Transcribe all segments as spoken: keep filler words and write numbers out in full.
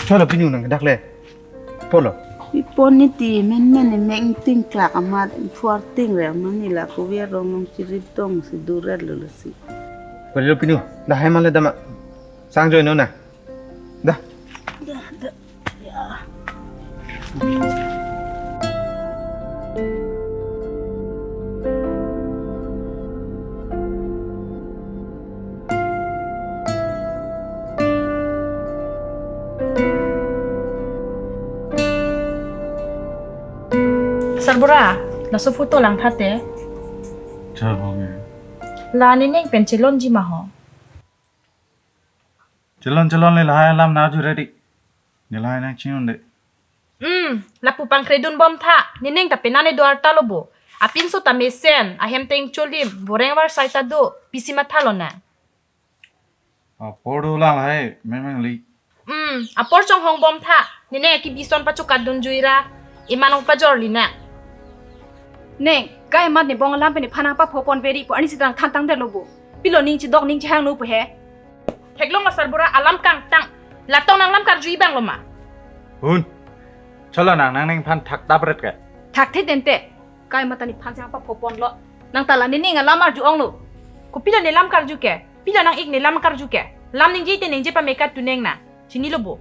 Thalo pinu nang dak le. Polo. Pi pon ni ti men men ni meng ting klak amat phuar ting re amat ni la kovi arong nong chirip tong si durat lo lo si. Polo pinu. Dah hai male dama. Sang join na. Dah. Dah, dah. Ya. Sarbura, laso photo langtha te. Cha bong e. La nening pen chelonji ma ho. Chelon chelon le lahai alam nang jure di. Ne lahai nang chinun de. Hmm, lapu pangkredun bom tha. Nening ta penane do arta lo bo. Apinso ta mesen, ahem teng cholim, voreng varsai ta do, pisi matha lo na. Apor do lang lahai, memang li. Hmm, apor chonghong bom tha. Nening aki bison pachokat dunjui ra. Iman ong pajor li na. Neng, kai mat ne bong alam pen iphan nangpapho pon veri pu arni sitang thantang det lo bo. Pilo ning chidok ning chihang nu pu he. Theklong asarbura alam kangtang. Latong nang lam karju ibang lo ma. Hun. Cholo nang nang neng phan thak tapret ke. Thak the tente. Kai matan iphan si nangpapho pon lo. Nang ta la nening alam arju ong lo. Kopilo ne lam karju ke. Pilo nang ik ne lam karju ke. Lam ningje te ningje pame ka tuneng na. Chini lo bo.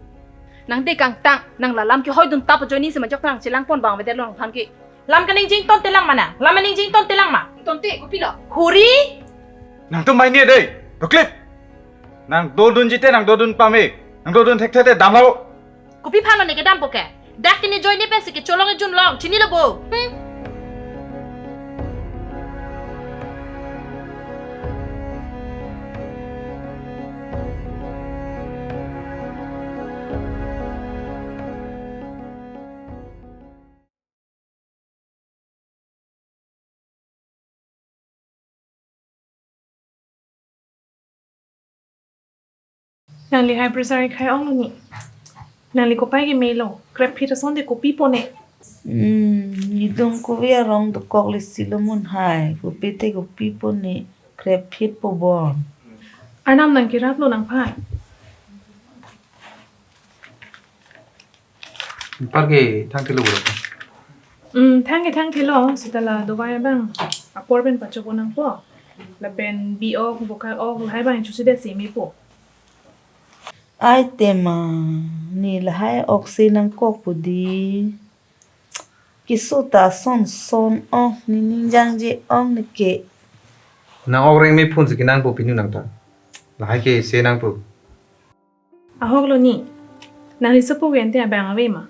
Nang de kangtang, nang la lam kehoi dun tap ajoine si majok nang chelang pon bang vedet lo nangphan ke. Lam kaningje ington telang ma nang, lam kaningje ington telang ma. Ington te, kopilo? Huri! Nang tum mai ni dei, doklip. Nang dodun jite, nang dodun pame, nang dodun thekthe te damlo. Kopi phan lo ne kedam po ke. Dak kini join ni pensi kecholong ejun long, chini lo bo. Hmm. Nangli hai pressure khai ong lo ni. Nangli kopai keme lo. Krep phit ason de kopi pone. Hmm, nidung kopi arong dokok le si lo mun hai. Kopi te kopi pone. Krep phit po bon. Arnam nang kirap lo nangphan. Par ke thang thelo bro. Hmm, thang ke thang thelo, sita la dovai abang apor pen pachopo nangpo. Lapen bi ok, bokal ok, lahai abang chusi det si mepo. Ai tema, ne lahai ok si nangkok pu di. Keso ta son son ok, ne ning jangje ok ne ke. Nang ok reng me phone si kenang po pinu nang ta. Lahai ke se nang po. Ahok lo ni. Nangli sopo wen te abang ave ma?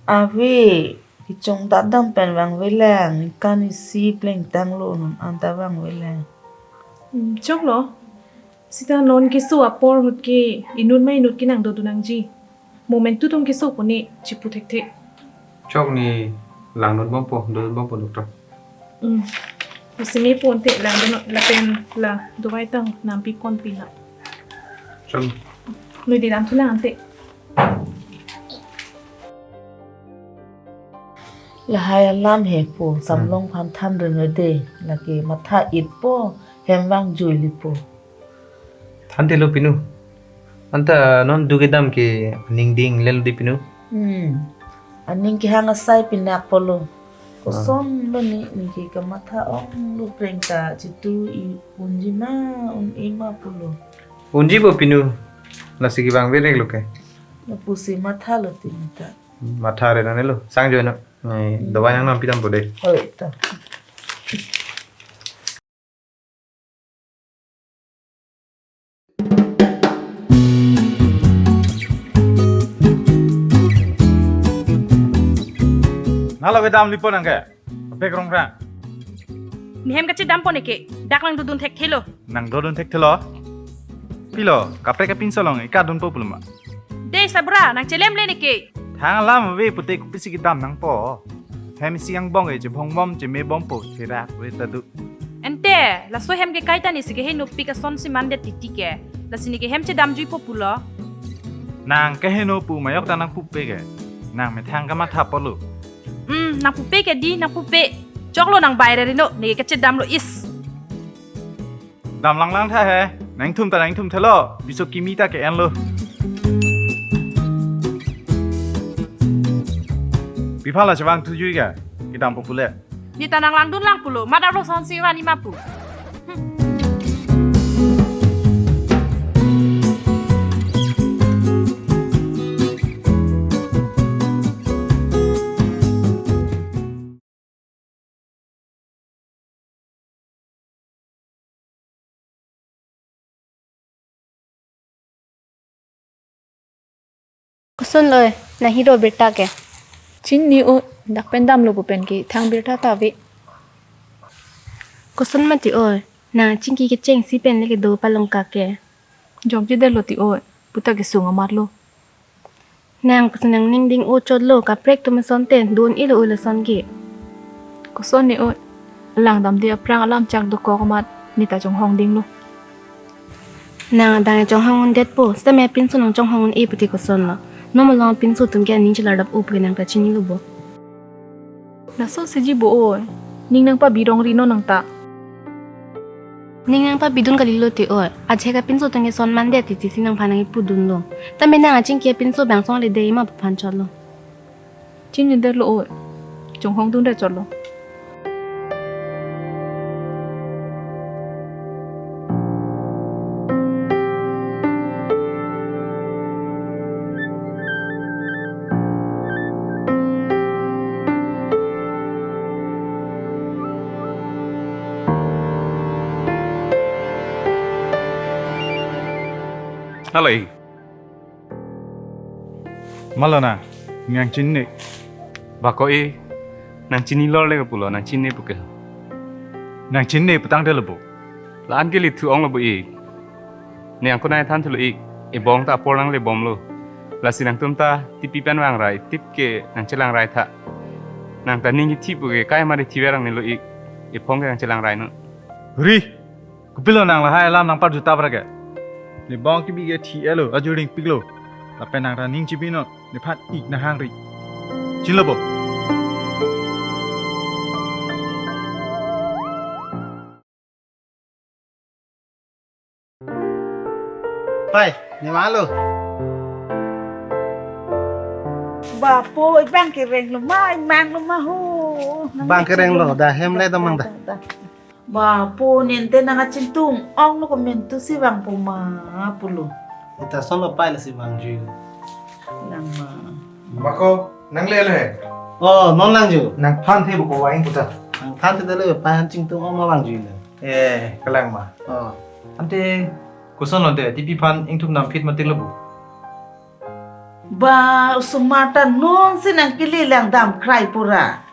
Ave. Kechongdat dam pen vangve lang. Ningkan isi plengtang lo non anta vangve lang. Hmm, chok lo. Sita non keso apor ahut ke inut ma inut ke nang dodun nangji. Mo mentu tong keso pone chipu thekthe. Chok ne langnon bompo, dodun bompo doctor. Hmm. Isi mepo ante langnon lapen la dovai tang nampi pon pina. Chok. Nui di dam thu lang ante. Lahai alam hepo, hmm, samlong phan than ren de, lake matha-it po, hem vangjui li po. Than thelo pinu. Anta non du kedam ke aning ding lel di pinu. Hmm. Aning kehang asai pinak po lo. Koson lo ni, ne ke kamatha ong lo preng ta chitu i unji ma un-e ma po lo. Unji po pinu. Lasi kevang verek lo ke. Lapusi matha lo ti mita. Matha re nane lo. Sang join no. Nai, hmm, dovai nang nampi dam po de. Oi, ta. Nalo kedam lipo nang ke. Apek rong rang. Nehem kachedam po ne ke. Dak nang dodun thekthelo. Nang dodun thekthelo. Pilo, kaprek kapinso along, ika dun po pulma. Dei sabra, nang chelem le ne ke. Thang alam ave pute kopisi kedam nangpo. Hem isi angbong e chebhong bom cheme bompo cherak ve ta do. Ante, laso hem ke kaita ne si keheno pik ason si mandet titi ke. Lasi ne ke hem chedamjui po pulo. Nang keheno pu majok ta nang pupe ke. Nang methang kamatha po lo. Hmm, nang pupe ke di, nang pupe. Chok lo nang bai re rino, ne ke kachedam lo is. Dam lang lang tha he. Nang thum ta nang thum thelo. Biso kimi ta ke-en lo. Phala chevang thujui ke, kedam po pule. Neta nanglangdun lang pulo, madam lo son si vani ma pu. Koson lo, nang hero birta ke? Chini o, dak pen damlo pu pen ke thang birta ta ave. Koson mati o, nang chingki kecheng si pen le kedo palong kake. Jokje det lo ti o, puta kesung amat lo. Nang koson nang ning ding o chot lo, kaprek atum ason te dun ilo o lason ke. Koson ni o, langdamde aphrang alam chak dokok amat, neta chonghong ding lo. Nang abang chonghong un det po, seta me pinso nang chonghong un-e pute koson lo. Non malom pinso atum ke aning chelar dap o pu ke nang ta chini lo bo. Laso siji bo o, ning nangpabirong ri non nang ta. Ning nangpabidun kali lo te o, ajek apinso atum ke son man det titi si nangphan nangkipudun lo. Tame nang achingki apinso bang song le de ima aphan chot lo. Chini det lo o, chonghong dun det chot lo. Halo. Malo na, nang chini. Bako e, nang chini lor le kapulo, nang chini puke. Nang chini putang te lo bo. La-an ke lithu ong lo bo e. Ne angko nai than thulo e, ebong ta apor nangle bomlo. Lasi nangtum ta tipi pen vang rai, tip ke nang chelang rai tha. Nang ta ning kithi puke, kai mari thi verang ne lo e, ephong ke nang chelang rai no. Ri! Kopilo nang lahai alam nangpar juta pra ke. Ne bong kebi ke thi-elo, ajuring piklo. Lapen nang ta ning chibi non, nephan ik nahang ri. Chinilo bo. Pai, ne vanglo. Bapo, bang kereng lo ma, imang lo ma ho. Bang kereng lo, da hem le damang da. Da, da. Bapo, nente nang achingtung ong lo ko mentu si vangpo ma pulo. Ita son lo pai lasi vangjuilo. Lang ma. Bako, nang le le. Oh, non langju. Nang than the bako vang puta. Nang than the le pai han chingtung ong ma vangjuilo. Eh, kalang ma. Oh. Ante, koson lo de, tipi phan ingthum nam phit matik lo bu. Ba, osomar ta non si nang kili lang dam krai pura.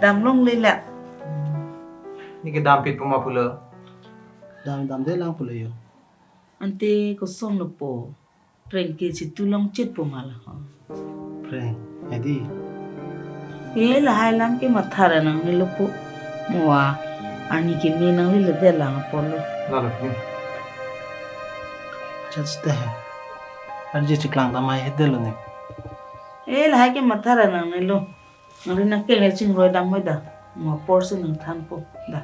Dam longle lang. Ne ke dam phit pu ma pulo. Dam, damde lang pulo yo. Ante koson lo po. Prank ke si tu long chet po ma la ho. Prank, edi. E lahai alam ke matha ra nangne lo po. Mo wa, ani ke me nangle le de lang apor lo. Lalo ni. Chas te hai. Arje chiklang damai he de lo ne. E lahai ke matha ra nangne lo. Nang ri nang kele chingroi dam moi da. Mo apor si nang than po da.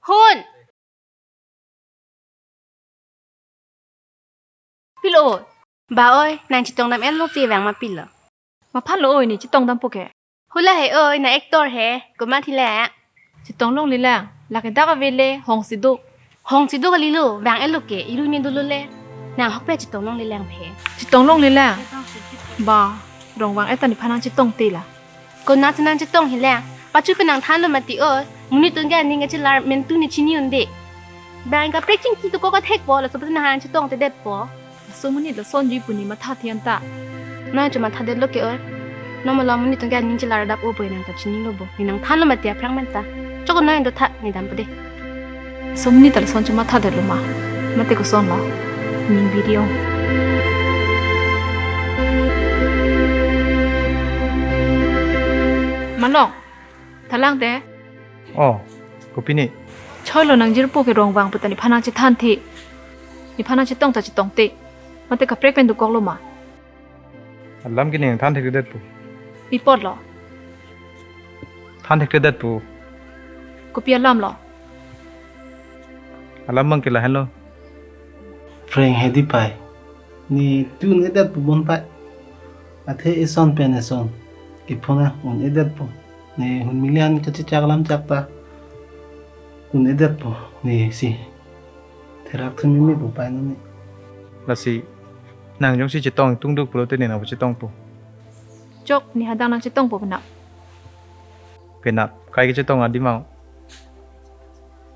Hun! Pilo. Ba oi, nang chetong dam-et lo si vang ma pilo. Maphan lo oi ne chetong dam po ke. Hula he oi, nang actor he, komat hile. Chetong longle lang, lake dak ave le, hong si do. Hong si do kali lo, vang-et lo ke, iru ne dolo le. Nang ahokpet chetong longle lang phe. Chetong longle lang. Ba, rong vang-et ta nephan nang chetong te la. Konat si nang chetong hi lang. Pachu ke nang than lo mati o. Monit atum ke aning kachelar mentu ne chini un-e. Bang kaprek chingki dokok athek po, laso pen nang chetong te det po. Laso monit lason jui pu ne matha thi anta. Nang chomatha det lo ke o. Non malom monit atum ke aning chelar dap o pu nang ta chini lo bo. Ne nang than lo mati aphrang men ta. Chok noi do tha ne dam pade. Laso monit ta lason chomatha det lo ma. Mate koson lo. Ning biri ong. Malong. Thalang te. Oh, kopi ni? Choi lo nang jirpo ke rong vang puta nephan nang chethan the. Nephan nang chetong ta chetong te. Mate kaprek pen dokok lo ma. Alam ke ne than thekthedet pu. Pi apot lo? Than thekthedet pu. Kopi alam lo? Alam abang ke lahenlo. Phreng hedi pai. Ne tu un-edetpo bon pai. Athe eson pen eson. Kephona un-edetpo. Ne hunmi le-an kachechak lamchak ta un-edetpo. Ne si. Therak thun memepo pai non ne. Lasi nang jongsi chetong tungduk pulote ne nangpo chetongpo. Chok, ne hadak nangchetongpo penap. Penap. Kai kechetong adim ang.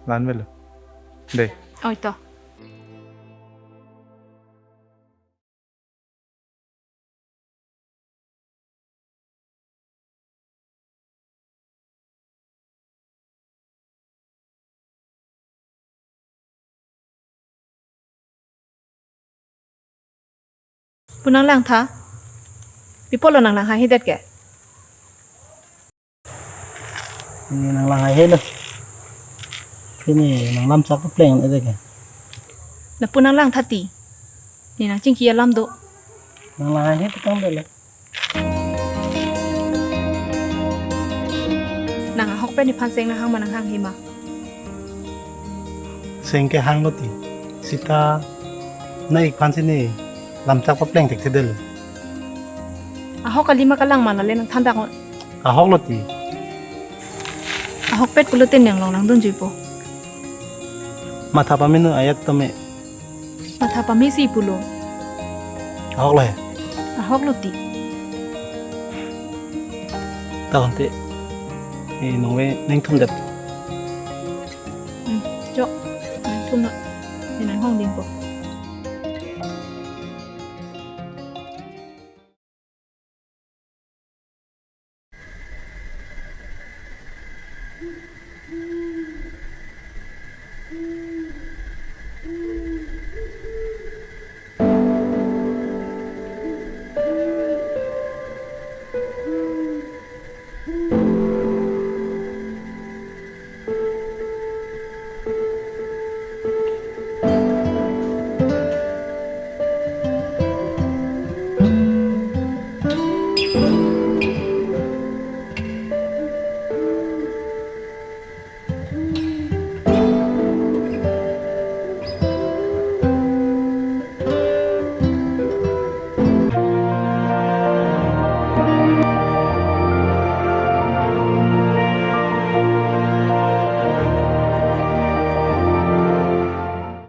La-an avelo. Dei. Oi to. Pu nang langtha. Pi apotlo nang langhaihedet ke? Ne nang langhaihe lo. Pini nang lamchak papleng un-edetke. Lapu nang langtha ti. Ne nangchingki alam do. Nang langhaihe pu tangdet lo. Nang ahokpet nephan seng nanghang ma nanghanghe ma? Seng ke hanglo ti. Sita nang-ik aphansi ne lamchak papleng thekthedetlo. Ahok kali ma kalang ma, lale nang thandak non. Ahoklo ti. Ahokpet pulote ne along langdunjuipo. Matha pame non ajat tame. Matha pamesi pulo. Ahoklo he. Ahoklo ti. Ta ante. Eh, nangve nangthumdet. Hmm, chok. Nangthum non. Ne nanghongdingpo.